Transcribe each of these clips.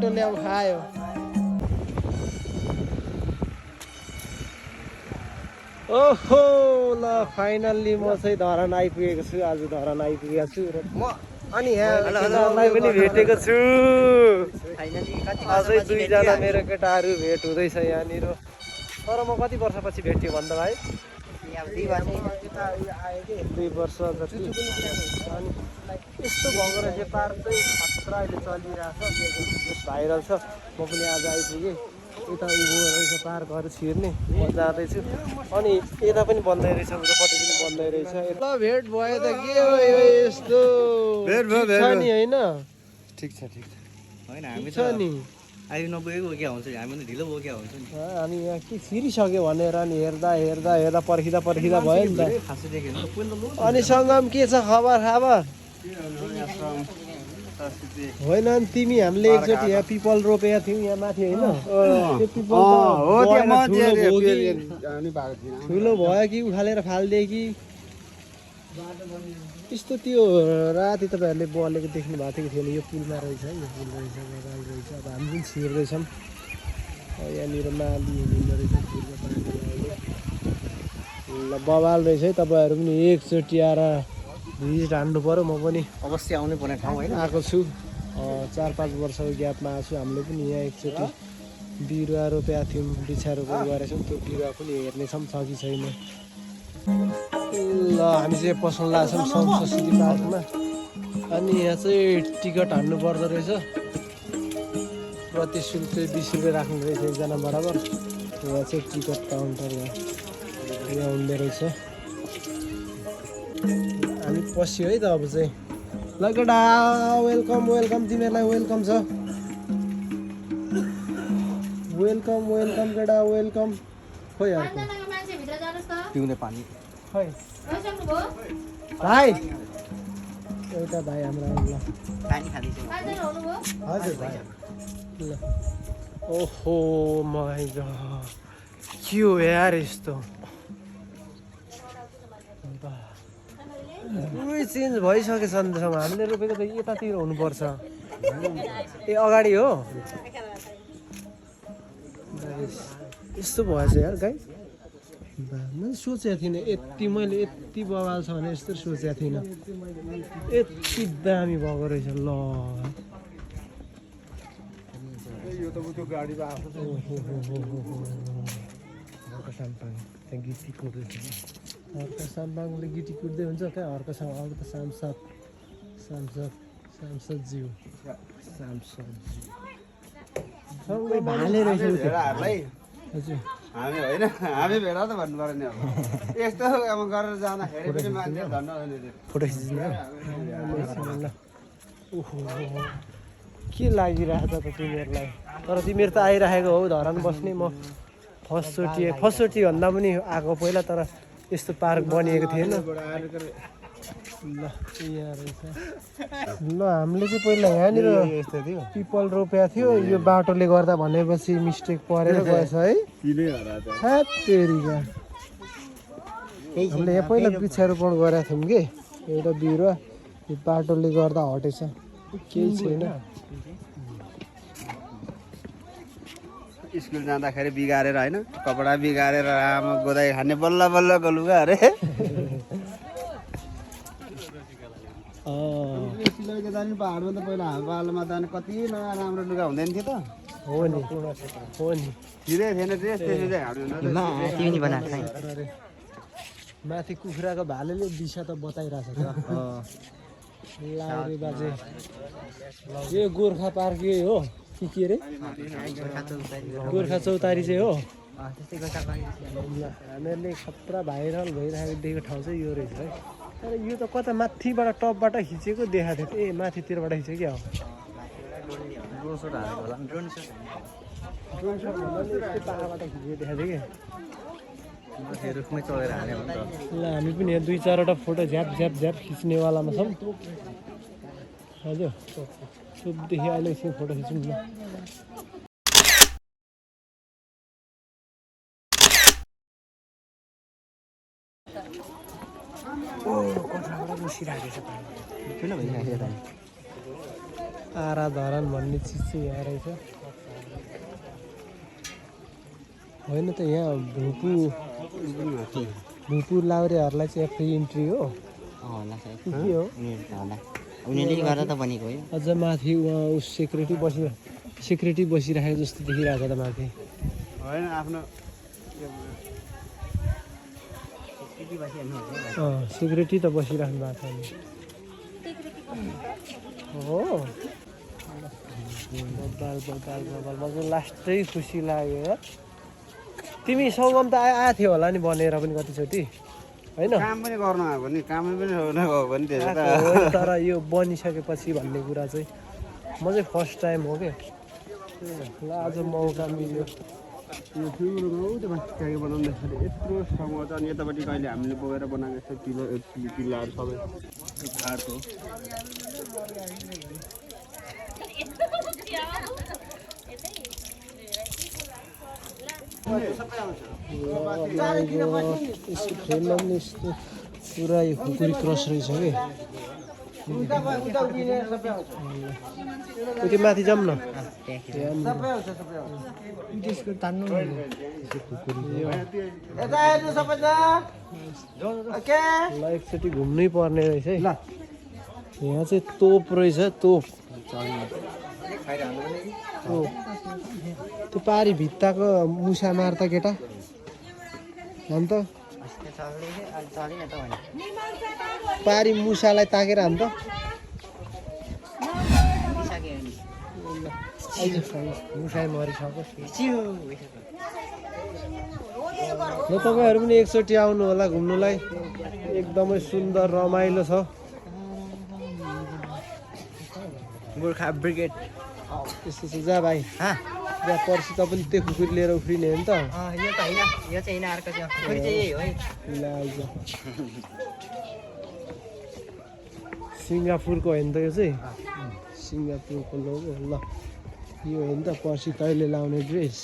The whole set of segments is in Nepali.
बाटो ल्याउ खायो ओहो ल फाइनल्ली म चाहिँ धरान आइपुगेको छु आज धरान आइपुगेको छु र म अनि यहाँ पनि भेटेको छु अझै दुईजना मेरो केटाहरू भेट हुँदैछ यहाँनिर तर म कति वर्षपछि भेट्यो भन्दा भाइ 2 वर्ष जति अनि यस्तो भएको रहेछ पार्क चाहिँ खतरा अहिले चलिरहेछ भाइरल छ म पनि आज आइपुगेँ यता उभो रहेछ पार्कहरू छिर्ने म जाँदैछु अनि यता पनि बन्दै रहेछ उतापट्टि पनि बन्दै रहेछ ल भेट भयो त के हो यो यस्तो भेट भयो नि होइन ठिक छ होइन हामी छ नि अहिले नपुगेको क्या हुन्छ हामी पनि ढिलो भयो क्या हुन्छ नि हामी यहाँ के छिरिसक्यो भनेर नि हेर्दा पर्खिँदा भयो नि त अनि सङ्गम के छ खबर होइन नि तिमी हामीले एकचोटि यहाँ पिपल रोपेका थियौँ यहाँ माथि होइन त्यो पिपल ठुलो भयो कि उखालेर फालिदिए कि त्यस्तो त्यो राति तपाईँहरूले बलेको देख्नु भएको थियो कि थिएन यो पुलमा रहेछ है यो पुल रहेछ बगाल रहेछ अब हामी पनि छिर्दैछौँ यहाँनिर माली हुँदो रहेछ ल बवाल रहेछ है तपाईँहरू पनि एकचोटि आएर भिजिट हान्नु पऱ्यो म पनि अवश्य आउनै पर्ने ठाउँ होइन आएको छु 4-5 वर्षको ग्यापमा आएको छु हामीले पनि यहाँ एकचोटि बिरुवा रोपेका थियौँ वृक्षारोपण गरेका छौँ त्यो बिरुवा पनि हेर्नेछौँ छ कि छैन ल हामी चाहिँ पस्न लाग्छौँ संस्कृति पार्कमा अनि यहाँ चाहिँ टिकट हान्नु पर्दो रहेछ प्रति शुल्क चाहिँ 20 रुपियाँ राख्नु रहेछ एकजना बराबर यहाँ चाहिँ टिकट काउन्टर यहाँ हुँदो रहेछ हामी पस्यो है त अब चाहिँ ल केटा वेलकम तिमीहरूलाई वेलकम छ वेलकम केटा वेलकम खोइ अर्को पिउने पानी खै भाइ एउटा भाइ हाम्रो ल हजुर भाइ ल ओहो माइ गॉड के हो यार यस्तो पुरै चेन्ज भइसकेछ नि त्यसमा हामीले रोपेको त यतातिर हुनुपर्छ ए अगाडि हो यस्तो भएछ यार गाई मैले सोचेको थिइनँ मैले यति बवाल छ भने यस्तो सोचेको थिइनँ यति दामी भएको रहेछ ल गिटी कुट्दैछ हर्का साम्बाङले गिटी कुट्दै हुन्छ क्या हर्कासँग अरू त सांसदज्यू भाले रहेछ हजुर हामी होइन हामी भेडा त भन्नु पर्यो नि अब यस्तो अब गरेर जाँदाखेरि पनि मान्छे धन्न फोटो खिच्नु ल ओहो के लागिरहेछ त तिमीहरूलाई तर तिमीहरू त आइरहेको हो धरान बस्ने म फर्स्टचोटि भन्दा पनि आएको पहिला तर यस्तो पार्क बनिएको थिएन ल यहाँ रहेछ ल हामीले चाहिँ पहिला यहाँनिर पिपल रोपेको थियो यो बाटोले गर्दा भनेपछि मिस्टेक परेर गएछ है हामीले यहाँ पहिला वृक्षारोपण गरेका थियौँ कि एउटा बिरुवा यो बाटोले गर्दा हटेछ केही छैन स्कुल जाँदाखेरि बिगारेर होइन कपडा बिगारेर आमा गोदाइ खाने बल्ल बल्लको लुगा अरे सिलगढी जाने पहाडमा त पहिला हालपालमा जाने कति नयाँ राम्रो लुगा हुँदैन थियो त हो नि छिरै थिएन ड्रेस त्यसो माथि कुखुराको भालेले दिशा त बताइरहेछ त लाउरे बाजे यो गोर्खा पार्क यही हो के अरे गोर्खा चौतारी चाहिँ हो हामीहरूले खतरा भाइरल भइरहेको देखेको ठाउँ चाहिँ यो रहेछ है तर यो त कता माथिबाट टपबाट खिचेको देखाएको थियो ए माथितिरबाट खिचेको क्या हो पाहाडबाट खिचेको देखाएको थियो कि रुखमै चढेर हाल्यो ल हामी पनि यहाँ 2-4वटा फोटो झ्याप खिच्नेवालामा छौँ हजुर सुपदेखि अहिले एकछिन फोटो खिचौँ न ओ कताबाट बसिरहेको छ किन भइरहेको छ आरा धरान भन्ने चिज चाहिँ यहाँ रहेछ होइन त यहाँ भुपु लाउरेहरूलाई चाहिँ फ्री इन्ट्री हो के हो उनीहरूले गर्दा त बनेको हो अझ माथि उहाँ उस सेक्युरिटी बसिराखेको जस्तो देखिरहेको छ त माथि होइन आफ्नो सेक्युरिटी त बसिराख्नु भएको छ हो बबाल लास्टै खुसी लाग्यो यार तिमी सौगम त आएको थियो होला नि बनेर पनि कतिचोटि होइन काम पनि गर्नु आयो भने कामै पनि नगएको भने त्यसो त तर यो बनिसकेपछि भन्ने कुरा चाहिँ म चाहिँ फर्स्ट टाइम हो क्या ल आज मौका मिल्यो यो फिल्ममा त्यो माथि बनाउँदाखेरि यत्रो ठाउँमा छ अनि यतापट्टि कहिले हामीले बोकेर बनाएको छ पिल्लाहरू सबै खाएको यसको फ्रेममा पनि यस्तो पुरा यो खुकुरी क्रस रहेछ कि माथि जाऊँ न ल एकचोटि घुम्नै पर्ने रहेछ है यहाँ चाहिँ तोप रहेछ तोप त्यो पारी भित्ताको मुसा मार त केटा हान त पारी मुसालाई ताकेर हान त मुसाई मरिसक्यो ल तपाईँहरू पनि एकचोटि आउनु होला घुम्नुलाई एकदमै सुन्दर रमाइलो छ गोर्खा ब्रिगेड यस्तो छ जा भाइ जा पर्सि त पनि त्यो कुकुर लिएर उफ्रिने हो नि त यो त होइन यो चाहिँ होइन अर्को चाहिँ फेरि चाहिँ यही हो है ल आइज सिङ्गापुरको होइन त यो चाहिँ सिङ्गापुरको लोगो ल यो हो नि त पर्सि तैँले लाउने ड्रेस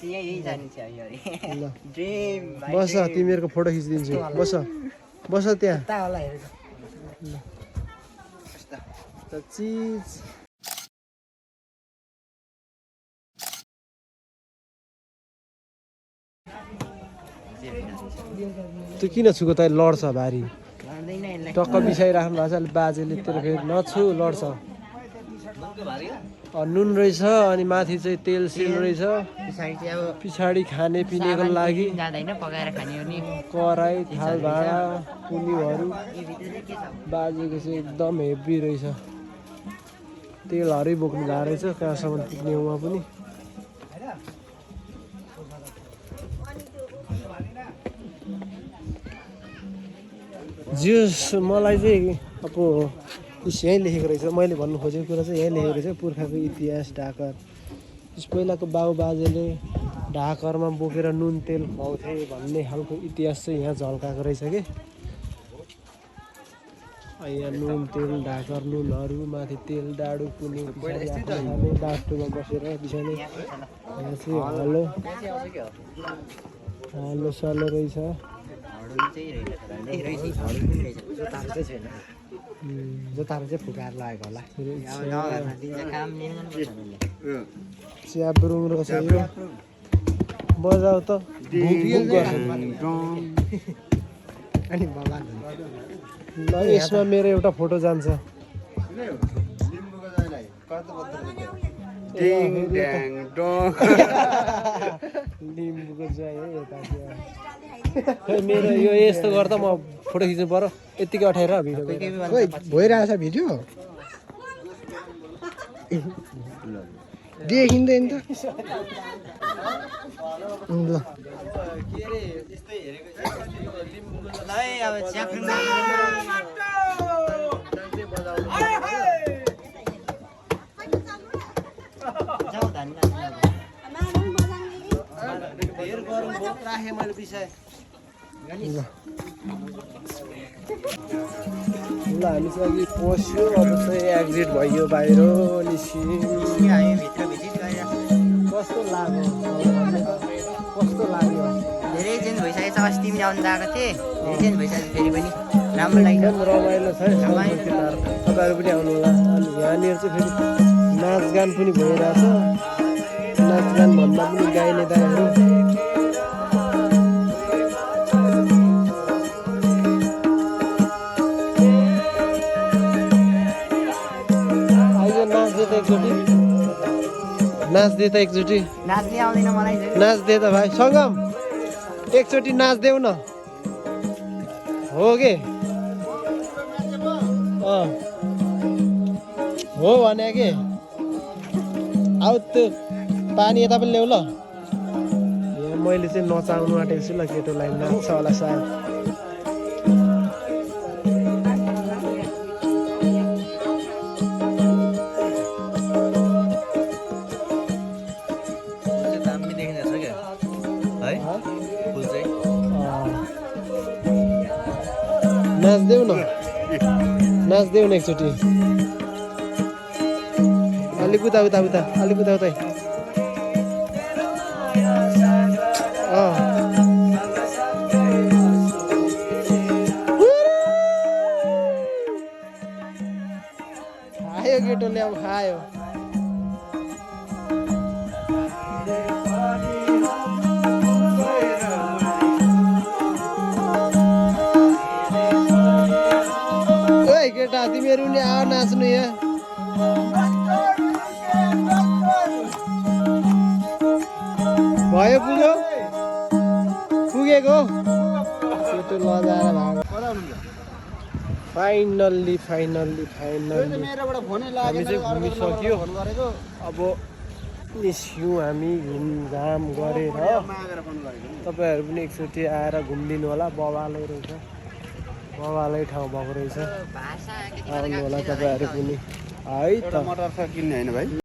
यही जानिन्छ ल बस तिमीहरूको फोटो खिचिदिन्छु बस त्यहाँ ल त चिज त्यो किन छुको त लड्छ भारी टक्क बिसाइराख्नु भएको छ अहिले बाजेले तेरो फेरि नछु लड्छ नुन रहेछ अनि माथि चाहिँ तेल सेल रहेछ पछाडि खाने पिनेको लागि कराई थाल भाँडा पुनीहरू बाजेको चाहिँ एकदम हेभी रहेछ तेलहरू बोक्नु भएको रहेछ कहाँसम्म पुग्ने उहाँ पनि जियोस् मलाई चाहिँ अब यहीँ लेखेको रहेछ मैले भन्नु खोजेको कुरा चाहिँ यहीँ लेखेको रहेछ पुर्खाको इतिहास ढाकर पहिलाको बाबुबाजेले ढाकरमा बोकेर नुन तेल खुवाउँथे भन्ने खालको इतिहास चाहिँ यहाँ झल्काएको रहेछ कि यहाँ नुन तेल ढाकर नुनहरू माथि तेल डाडु पुनी खाने बाटोमा बसेर बिसाउने यहाँ चाहिँ हलो सलो रहेछ जोताहरू चाहिँ फुकाएर लागेको होला च्याब्रुङ रहेछ यो बजाऊ त ल यसमा मेरो एउटा फोटो जान्छ लिम्बूको चाहिँ है यता मेरो यो यस्तो गर्दा म फोटो खिच्नु पर्यो यत्तिकै अठाएर भिडियो भइरहेछ भिडियो देखिँदैन त ल राखेँ मैले बिसाएँ ल हामी चाहिँ अघि पस्यो अब चाहिँ एक्जिट भइयो बाहिर निस्क्यौँ कस्तो लाग्यो धेरै चेन्ज भइसकेको छ अस्ति पनि आउनु गएको थिएँ धेरै चेन्ज भइसक्यो फेरि पनि राम्रो लाग्यो एकदम रमाइलो छ है सङ्क्रान्ति पार्क तपाईँहरू पनि आउनु होला अनि यहाँनिर चाहिँ फेरि नाचगान पनि भइरहेछ नाचगान भन्दा पनि गाइने दाइहरू नाच्दे त एकचोटि नाच्नै आउँदैन मलाई नाच्दे त भाइ सङ्गम एकचोटि नाच्देऊ न हो के हो भने के आउ त्यो पानी यता पनि ल्याउ ल यहाँ मैले चाहिँ नचाउनु आँटेको छु ल केटोलाई नाच्छ होला सायद नाच्देऊ न नाच्देऊ न एकचोटि अलिक उता उता उता अलिक उता उतै खायो केटोले अब खायो केटा तिमीहरू नि आऊ नाच्नु यहाँ भयो पुग्यो पुगेको केटो लजाएर भएको फाइनल्ली फाइनल्ली फाइनल्ली हामी चाहिँ घुमिसक्यो अब निस्क्यौँ हामी घुमघाम गरेर तपाईँहरू पनि एकचोटि आएर घुमिदिनु होला बवालै रहेछ बवालै ठाउँ भएको रहेछ आउनु होला तपाईँहरू पनि है त मटर किन्ने होइन भाइ